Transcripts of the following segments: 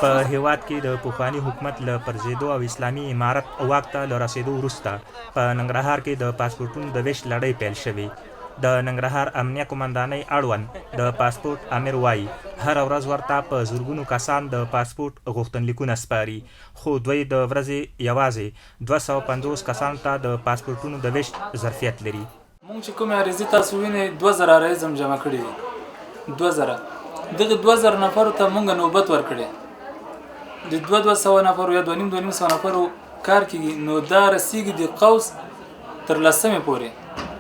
په هېواد کې د پخواني حکومت له پرځېدو او اسلامي امارت واک ته له رسېدو وروسته په ننګرهار کې د پاسپورټونو د وېش لړۍ پیل شوې. د ننګرهار امنیه قومندانۍ اړوند د پاسپورټ امر وايي، هره ورځ ورته په زرګونو کسان د پاسپورټ غوښتنلیکونه سپاري، خو دوی د ورځې یوازې 250 کسانو ته د پاسپورټونو د وېش ظرفیت لري. مونږ چې کومې عریضې تاسو وینئ 2000 عرایض هم جمع کړي دي، 2000 دغه 2000 نفرو ته مونږ نوبت ورکړی، د 200 نفرو یا 2.5 2.5 نفرو کار کیږي، نو دا رسیږي د قوس تر لسمې پورې،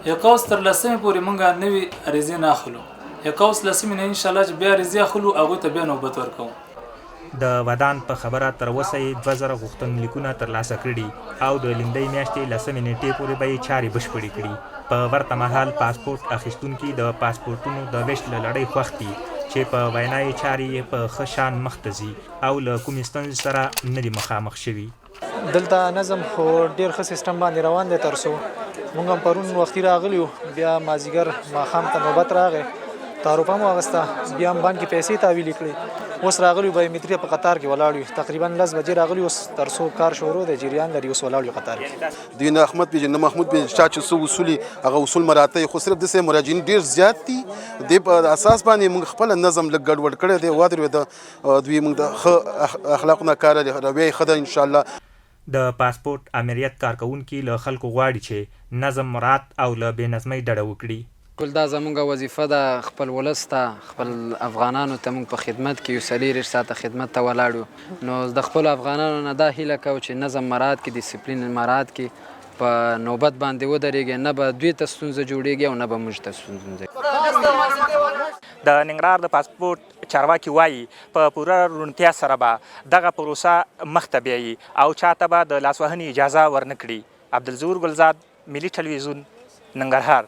د قوس تر لسمې پورې مونږ نوې عریضې نه اخلو، د قوس لسمې نه انشاءالله چې بیا عریضې اخلو هغوی ته بیا نوبت ورکوو. د ودان په خبره تر اوسه یې 2000 غوښتنلیکونه ترلاسه کړي او د لیندۍ میاشتې لسمې نېټې پورې به یې چارې بشپړې کړي. په ورته مهال پاسپورټ اخیستونکي د پاسپورټونو د وېش له لړۍ خوښ دي چې په وینا یې چارې یې په ښه شان مخته ځي او له کومې ستونزې سره نه دي مخامخ شوي. دلته نظم خو ډیر ښه سیستم باندې روان دی، تر څو مونږ هم پرون وختي راغلی یو، بیا مازیګر ماښام ته نوبت راغی، تعرفه مو اخیسته، بیا هم بانک کې پیسې تحویلې کړې، اوس راغلی یو بایومتري په قطار کې ولاړ یو، تقریبا 10 بجې راغلی، اوس تر څو کار شروع دی، جریان لري، اوس ولاړ یو قطار کې. دوی نه احمد پیژني نه محمود پیژني، چا چې څه اصول هغه اصول مراعتوي، خو صرف داسې مراجعین ډېر زیات دي، دې په اساس باندې موږ خپله نظم لږ ګډوډ کړی دی، ودرېده دوی موږ د ښه اخلاقو نه کار اخلي، رویه یې ښه ده انشاءالله. د پاسپورټ امریت کارکوونکي له خلکو غواړي چې نظم مراعت او له بې نظمۍ ډډه وکړي. ټول دا زمونږ وظیفه ده خپل ولس ته خپل افغانانو ته مونږ په خدمت کې یو 24 ساعته خدمت ته ولاړ یو، نو د خپلو افغانانو نه دا هیله کوو چې نظم مراعت کړي، دیسپلین مراعت کړي، په نوبت باندې ودرېږي، نه به دوی ته ستونزه جوړېږي او نه به موږ ته ستونزه. د ننګرهار د پاسپورټ چارواکي وايي، په پوره روڼتیا سره به دغه پروسه مخته بیايي او چاته به د لاسوهنې اجازه ورنه کړي. عبدالظهور ګلزاد، ملي ټلویزیون، ننګرهار.